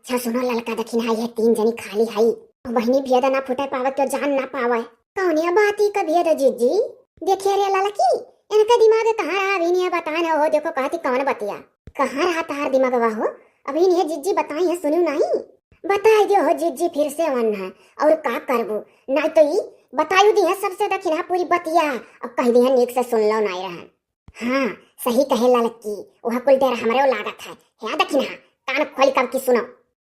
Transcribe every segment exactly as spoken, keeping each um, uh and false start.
अच्छा सुनो ललका दखिनहा, ये तीन जनी खाली हई। बहिनी भेद ना फुटे पावे, क्यों जान ना पावे। कौनिया बाती का भेद जिज्जी? देखिए रे ललकी, इनका दिमाग कहाँ रहा अभी नहीं बताए ना हो। देखो कहती कौन बतिया, कहाँ रहा तार दिमाग हो? अभी नहीं जिज्जी बताई है, सुनियो नहीं। बताई दियो हो जिज्जी फिर से वन है। और का करबू? नहीं तो ई बतायु दी है सबसे दखिनहा पूरी बतिया। अब कह दी है नीक से सुन लो नहीं रहन। हाँ, सही कहे ललकी, वह कुल डेर हमरे लागत है। हे दखिनहा, कान खोली कब की सुनो।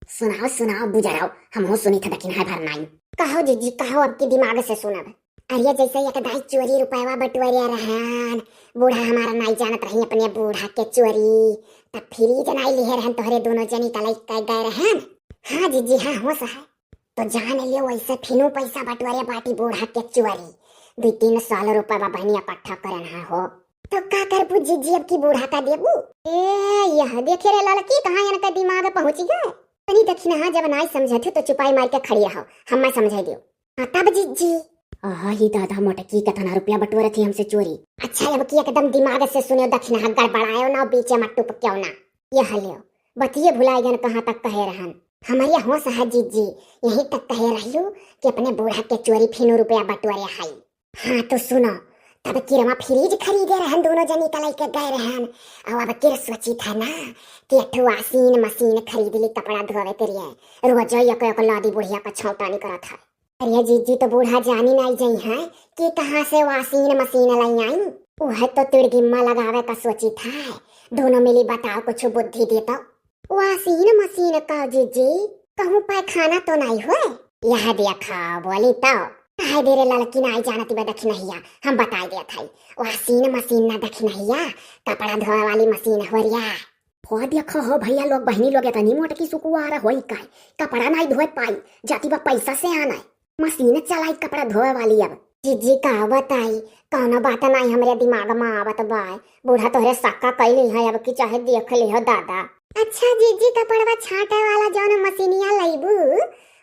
सुनाओ सुनाओ बुजराओ, हम हो सुनी था दखिनहा भर नाई। कहो जिज्जी कहो, अब की दिमाग से सुनब। अरे जैसे एक दाई चोरी रुपयवा बटोरे रहन, बूढ़ा हमारा नाई जानत रही अपने बूढ़ा के चोरी, तब फ्रिज नाई लिहे रहन तोहरे दोनों जनी का लइका गए रहन। हाँ जिज्जी हाँ, होश है। तो जान लियो वैसे फिनू पैसा बटोरे बाटी बूढ़ा के चोरी, दुई तीन साल रुपयवा बहनी इकट्ठा करन है हो। तो का करबू जिज्जी, अब की बूढ़ा का देबू? ए यह देखे रे ललकी, कहाँ इनका दिमाग पहुँची गए। तनी दखिनहा जब नाई समझत हो तो चुपाई मार के खड़ी रहो, हम मैं समझाई दियो। हाँ, तब जिज्जी। आहा ही दादा, मोटकी कितना रुपया बटोरत ही हमसे चोरी। अच्छा, अब की एकदम दिमाग से सुनियो दखिनहा, गड़बड़ायो ना, बीचे में टुपक्यो ना। यह लियो, बतिये भुलाए गन कहाँ तक कहे रहन। हमारे होश है जिज्जी, यहीं तक कहे रहियो कि अपने बूढ़ा के चोरी फिनू रुपया बटोरे हई। हाँ तो सुनो, तब किरवा फ्रिज खरीदे रहन, दोनों जनी का लइके गए रहन। और अब किर सोची था ना कि एक ठो washing machine खरीद ली कपड़ा धोवे के लिए, रोजो एक एक लादी बुढ़िया का छौटानी करत है। अरे जिज्जी, तो बूढ़ा जानी नाई जई हैं कि कहाँ से washing machine लाई आई। उहे तो तिड़गिम्मा लगावे का सोची था। दोनों मिली बताओ, कुछ बुद्धि दे तो। Washing machine का जिज्जी, कहूँ पैखाना तो नाई हुए? यह देखा बोली तो। कहे दे रे ललकी, नाई जानती बा दखिनहिया, हम बताई देत हई। Washing machine ना दखिनहिया, कपड़ा धोवे वाली मशीन हो रिया। हो देखो हो भैया लोग, बहिनी लोग, इतनी मोटकी सुकुवार होई काय, कपड़ा नाई धोए पाई, जाती बा पैसा से आना है, मशीन चलाई कपड़ा धोए वाली। अब जिज्जी का बताई, कौनो बात नाई हमरे दिमाग में आवत बा। बूढ़ा तोहरे सक्का कैली है, अब की चाहे देख ले हो दादा। अच्छा जिज्जी, कपड़वा छाटे वाला जौन मशीनिया लईबू,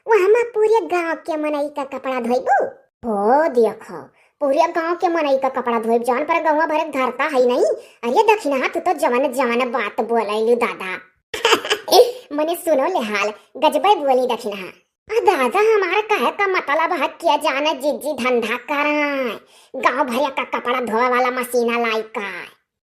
वहमा पूरे गांव के मनई का कपड़ा धोइबू? हो देखो, पूरे गांव के मनई का कपड़ा धोइब, जौन पर गौवा भरे धरता है नहीं। अरे दखिनहा, तू तो जवन जवन बात बोलैलू दादा। मने सुनो ले हाल, गजबे बोली दखिनहा। आ दादा, हमार कहे का मतलब है कि जाने जिज्जी धंधा कराए, गांव भरे का कपड़ा धोवे वाला मशीना लाई का।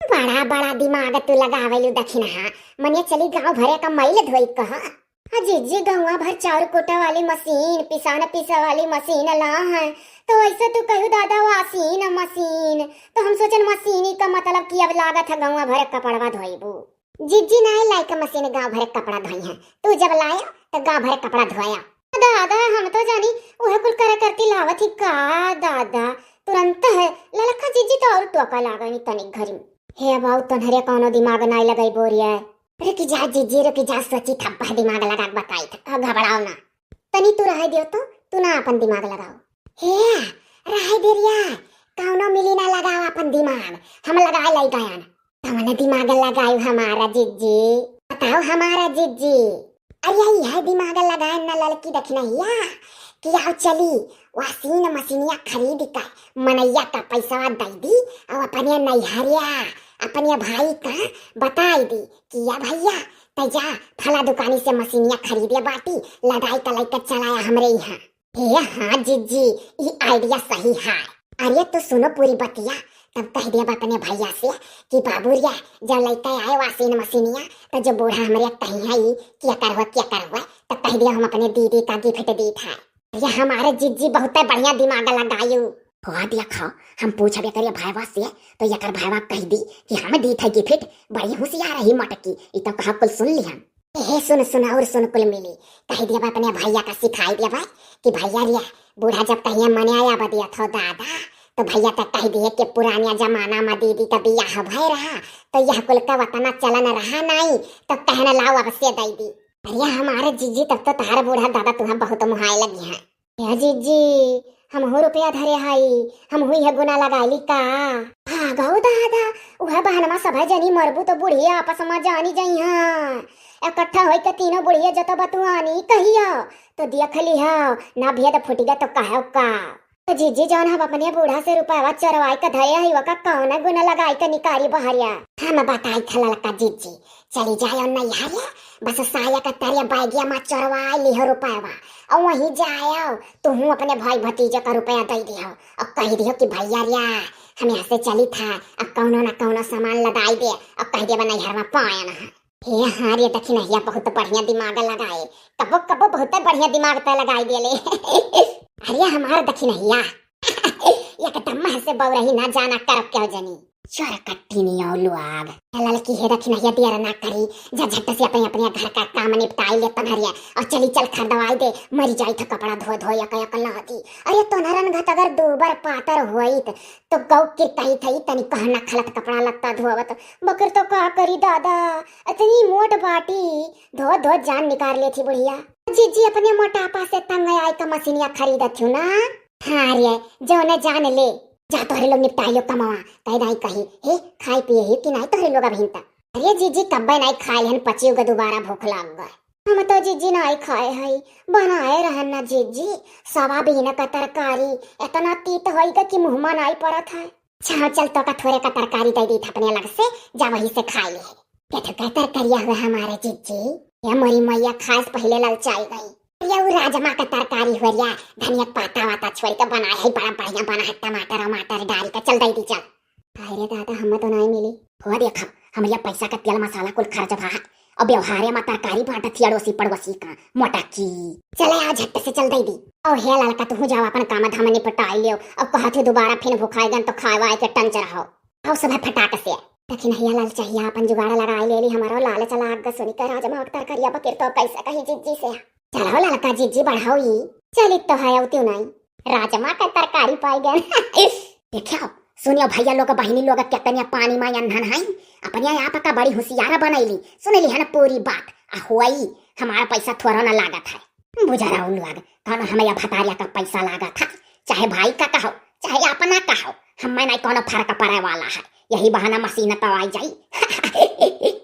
बड़ा बड़ा दिमाग तू लगावेलू दखिनहा, मने चली गांव भरे का मैल धोई कहा। आ जिज्जी गौवा भर चाउर कूटे वाली मशीन, पिसान पीसे वाली मशीन ला है, तो ऐसे तू कहू दादा washing machine, तो हम सोचन मशीनी का मतलब कि अब लागत है गौवा भरे कपड़वा धोइबू। जिज्जी नाई लाई के मशीन गांव भरे कपड़ा धोई है, तू जब लाया तो गांव भरे कपड़ा धोया। दादा, हम तो जानी उहे कुल करे करती लावत ही का दादा। तुरंत है ललका जिज्जी तो और टोका लागनी तनिक घरी में। हे बाऊ, तोहरे कौनो दिमाग नाई लगाई बोरिया। रुकी जा जिज्जी, रुकी जा, सोची थप्पा दिमाग लगा के बताई था, घबराओ ना। तनी तू रहे दियो तो, तू ना अपन दिमाग लगाओ। हे, रहे दे रिया, कौनो मिली ना लगाओ अपन दिमाग, हम लगाए लाई गयन। कौन दिमाग लगाओ हमारा जिज्जी, बताओ हमारा जिज्जी। अरे यह दिमाग लगाए ना ललकी दखिनहिया कि आओ चली washing मशीनिया खरीद के मनैया का पैसा दे दी और अपने नैहरिया अपने भाई का बताई दी कि या भैया तै जा फला दुकानी से मशीनिया खरीदे बाटी, लगाई का लइका चलाया हमरे यहाँ। ए हाँ जिज्जी, ई idea सही है। अरे तो सुनो पूरी बतिया, तब कह दिया अपने भैया से कि बाबू रिया, जब लइका आए washing मशीनिया, तो जो बूढ़ा हमरे कहीं है ई, क्या करवा, क्या करवा, तो कह दिया हम अपने दीदी का gift दी था। ये हमारे जिज्जी बहुत बढ़िया दिमाग लगायू। हो देखो, हम पूछबे करिए भाईवा से, तो यकर भाईवा कह दी कि हम दी था gift, बड़ी होशियार रही मटकी, ई तो कहा कुल सुन ली हम। ए, सुन, सुन और सुन कुल मिली। कह दिया बा अपने भैया का सिखाई दिया बा कि भैया रिया, बूढ़ा जब कहिया मने आया बदिया थो दादा, तो भैया तो कह दिए कि पुरानिया जमाना में दीदी का बियाह भय रहा, तो यह कुल का वतना चलन रहा नहीं, तो कहना लाओ अब से दे दी। अरे हमारे जिज्जी, तब तो तार बूढ़ा दादा तुहा बहुत मुहाए लगी हैं। ए जिज्जी, हमहू रुपया धरे हई, हमहू यह गुना लगाई ली का? भागो दादा, उहे बहनमा सभे जनी मरबू तो बुढ़िया आपस में जानी जइहाँ। इकट्ठा होई के तीनों बुढ़िया जत बतुआनी कहियो, तो देख लिहो, ना भेद फूट गया तो कहो का। तो जिज्जी जौन हम अपने बूढ़ा से रुपया चोरवाई के धरे हई, ओका कौन गुना लगाई के निकारी बहरिया? हम बताई था ललका जिज्जी, चली जायो नैहरिया, बस साया का तरिया बैगिया मा चोरवाइ लिहो रुपयवा, और वहीं जायो तुहूँ अपने भाई भतीजे का रुपया दइ दिहो, और कहि दिहो कि भइया रिया, हम यहाँ से चली था, अब कौनो ना कौनो सामान लदाइ दे, और कहि देबा नैहर मा पायन है। हे हाँ रे दखिनहिया, बहुत बढ़िया दिमाग लगाए, कबो कबो बहुत बढ़िया दिमाग तय लगाइ देले। अरे हमार दखिनहिया, एकदम महसे बौरही ना जाना करब क्यों जनी। चोर कट्टी नियो लुआग। ए ललकी हे दखिनहिया, देर ना करी, जा झट से अपने अपने घर का काम निपटाइ ले तनहरिया, और चली चल खरीदवाइ दे, मरी जाई था कपड़ा धो धो एक एक लादी। अरे तोनहरन घत अगर दूबर पातर होइत तो गौ किरकही थई तनी कहना खलत कपड़ा लत्ता धोवत, बकर तो का करी दादा, इतनी मोट बाटी, धो धो जान निकाल लेथी बुढ़िया। जीजी अपने मोटापा से तंग आइ का मशीनिया खरीदत हूँ ना। हाँ रे, जौने जान ले, जा तोहरे लोग निपटाइ लो कमवा, तै नाई कही, हे खाए पिए ही कि नाई तोहरे लोग अभिन तक। अरे जीजी कब्बे नाई खाए हन, पचियो के दोबारा भूख लाग गए। हम तो जीजी नाई खाए हई, बनाए रहन ना जीजी, सोयाबीन का तरकारी, इतना तीत होइगा कि मुँह मा नाई परत है। अच्छा चल तो का थोरे का तरकारी दे दी था अपने अलग से, जा वही से खाए ले। ये तो का तरकारिया हुआ हमारे जीजी, ये मोरी मैया खास पहले ललचाई गई। ये वो राजमा का तरकारी हुआ रिया, धनिया पाता वाता छोड़ के बनाए है, बड़ा बढ़िया बना है, टमाटर वमाटर डाल के, चल दे दी चल। हाय रे दादा, हम तो नाई मिली। हो देखा, हमरिया पैसा का तेल मसाला कुल खर्च भा, अब व्यवहारे मा तरकारी बांटत थी अड़ोसी पड़ोसी का, मोटा की। चले आ झट से चल दे दी। ओ हे ललका, तुहू जाओ अपन काम धाम निपटाई लियो, अब कहत ही दोबारा फिर भुखाई गन तो खाए वाए के टंच रहो। आओ सब फटाक से। दखिनहिया ललचहिया अपन जुगाड़ लगाई ले ली, हमारो लालच लाग ग सुनी के राजमा का तरकारिया बकिर तो कैसे कही जीजी से। चलो ललका जीजी बढ़ाओ ई। चलित तो है अवतियो नाई। राजमा का तरकारी पाई गए। देखियो, सुनियो भइया लोग, बहिनी लोग, केतनिया पानी मा अनहन हई, अपने आप का बड़ी होशियार बनैली, सुन ली है ना पूरी बात, आ होई, हमारा पैसा थोड़ा ना लागत है। बुझा रहा लोग, कौन हमें या भतारिया का पैसा लागत है, चाहे भाई का कहो, चाहे अपना कहो, हमें नहीं कोनो फर्क पड़े वाला है, यही बहाना मशीन तो आई जाई।